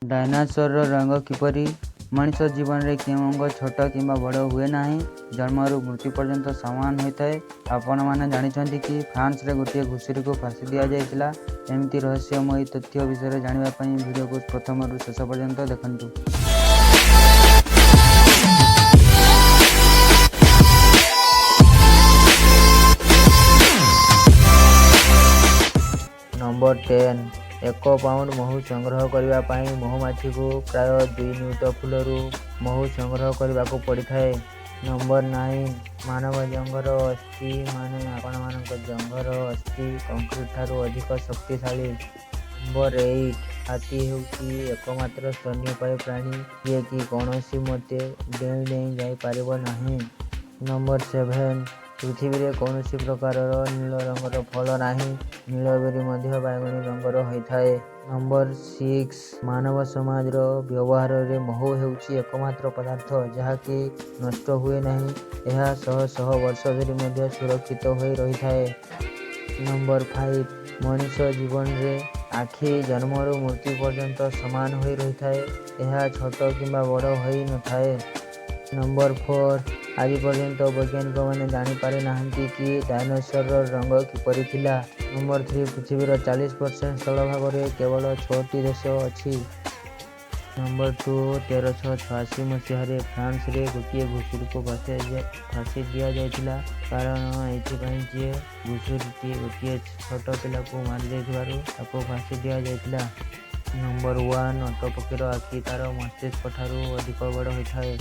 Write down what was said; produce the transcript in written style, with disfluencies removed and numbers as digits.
ଡାଇନାସୋରର ରଙ୍ଗ କିପରି? ମଣିଷ ଜୀବନରେ କେଉଁ ଅଙ୍ଗ ଛୋଟ କିମ୍ବା ବଡ଼ ହୁଏ ନାହିଁ, ଜନ୍ମରୁ ମୃତ୍ୟୁ ପର୍ଯ୍ୟନ୍ତ ସମାନ ହୋଇଥାଏ? ଆପଣମାନେ ଜାଣିଛନ୍ତି କି ଫ୍ରାନ୍ସରେ ଗୋଟିଏ ଘୁଷୁରୀକୁ ଫାଶୀ ଦିଆଯାଇଥିଲା? ଏମିତି ରହସ୍ୟମୟୀ ତଥ୍ୟ ବିଷୟରେ ଜାଣିବା ପାଇଁ ଭିଡ଼ିଓକୁ ପ୍ରଥମରୁ ଶେଷ ପର୍ଯ୍ୟନ୍ତ ଦେଖନ୍ତୁ। ନମ୍ବର 10, 1 ପାଉଣ୍ଡ ମହୁ ସଂଗ୍ରହ କରିବା ପାଇଁ ମହୁମାଛିକୁ ପ୍ରାୟ 2 ନିୟୁତ ଫୁଲରୁ ମହୁ ସଂଗ୍ରହ କରିବାକୁ ପଡ଼ିଥାଏ। ନମ୍ବର 9, ମାନବ ଜଙ୍ଘର ଅସ୍ଥି, ମାନେ ଆପଣମାନଙ୍କ ଜଙ୍ଘର ଅସ୍ଥି, କଂକ୍ରିଟ ଠାରୁ ଅଧିକ ଶକ୍ତିଶାଳୀ। ନମ୍ବର 8, ହାତୀ ହେଉଛି ଏକମାତ୍ର ସ୍ତନ୍ୟପାୟୀ ପ୍ରାଣୀ, ଯିଏକି କୌଣସି ମତେ ଡେଇଁ ଡେଇଁ ଯାଇପାରିବ ନାହିଁ। ନମ୍ବର 7, ପୃଥିବୀରେ କୌଣସି ପ୍ରକାରର ନୀଳ ରଙ୍ଗର ଫଳ ନାହିଁ। ନୀଳବେରୀ ମଧ୍ୟ ବାଇଗଣୀ ରଙ୍ଗର ହୋଇଥାଏ। ନମ୍ବର 6, ମାନବ ସମାଜର ବ୍ୟବହାରରେ ମହୁ ହେଉଛି ଏକମାତ୍ର ପଦାର୍ଥ, ଯାହାକି ନଷ୍ଟ ହୁଏ ନାହିଁ। ଏହା ଶହ ଶହ ବର୍ଷ ଧରି ମଧ୍ୟ ସୁରକ୍ଷିତ ହୋଇ ରହିଥାଏ। ନମ୍ବର 5, ମଣିଷ ଜୀବନରେ ଆଖି ଜନ୍ମରୁ ମୃତ୍ୟୁ ପର୍ଯ୍ୟନ୍ତ ସମାନ ହୋଇ ରହିଥାଏ। ଏହା ଛୋଟ କିମ୍ବା ବଡ଼ ହୋଇନଥାଏ। ନମ୍ବର 4, ଆଜି ପର୍ଯ୍ୟନ୍ତ ବୈଜ୍ଞାନିକମାନେ ଜାଣିପାରି ନାହାନ୍ତି କି ଡାଇନୋସରର ରଙ୍ଗ କିପରି ଥିଲା। ନମ୍ବର 3, ପୃଥିବୀର 40% ସ୍ଥଳଭାଗରେ କେବଳ ଛଅଟି ଦେଶ ଅଛି। ନମ୍ବର 2, 1386 ମସିହାରେ ଫ୍ରାନ୍ସରେ ଗୋଟିଏ ଘୁଷୁରୀକୁ ଫାଶୀ ଦିଆଯାଇଥିଲା, କାରଣ ଏଇଥିପାଇଁ ଯେ ଘୁଷୁରୀଟି ଗୋଟିଏ ଛୋଟ ପିଲାକୁ ମାରିଦେଇଥିବାରୁ ତାକୁ ଫାଶୀ ଦିଆଯାଇଥିଲା। ନମ୍ବର 1, ଓଟ ପକ୍ଷୀର ଆଖି ତାର ମସ୍ତିଷ୍କ ଠାରୁ ଅଧିକ ବଡ଼ ହୋଇଥାଏ।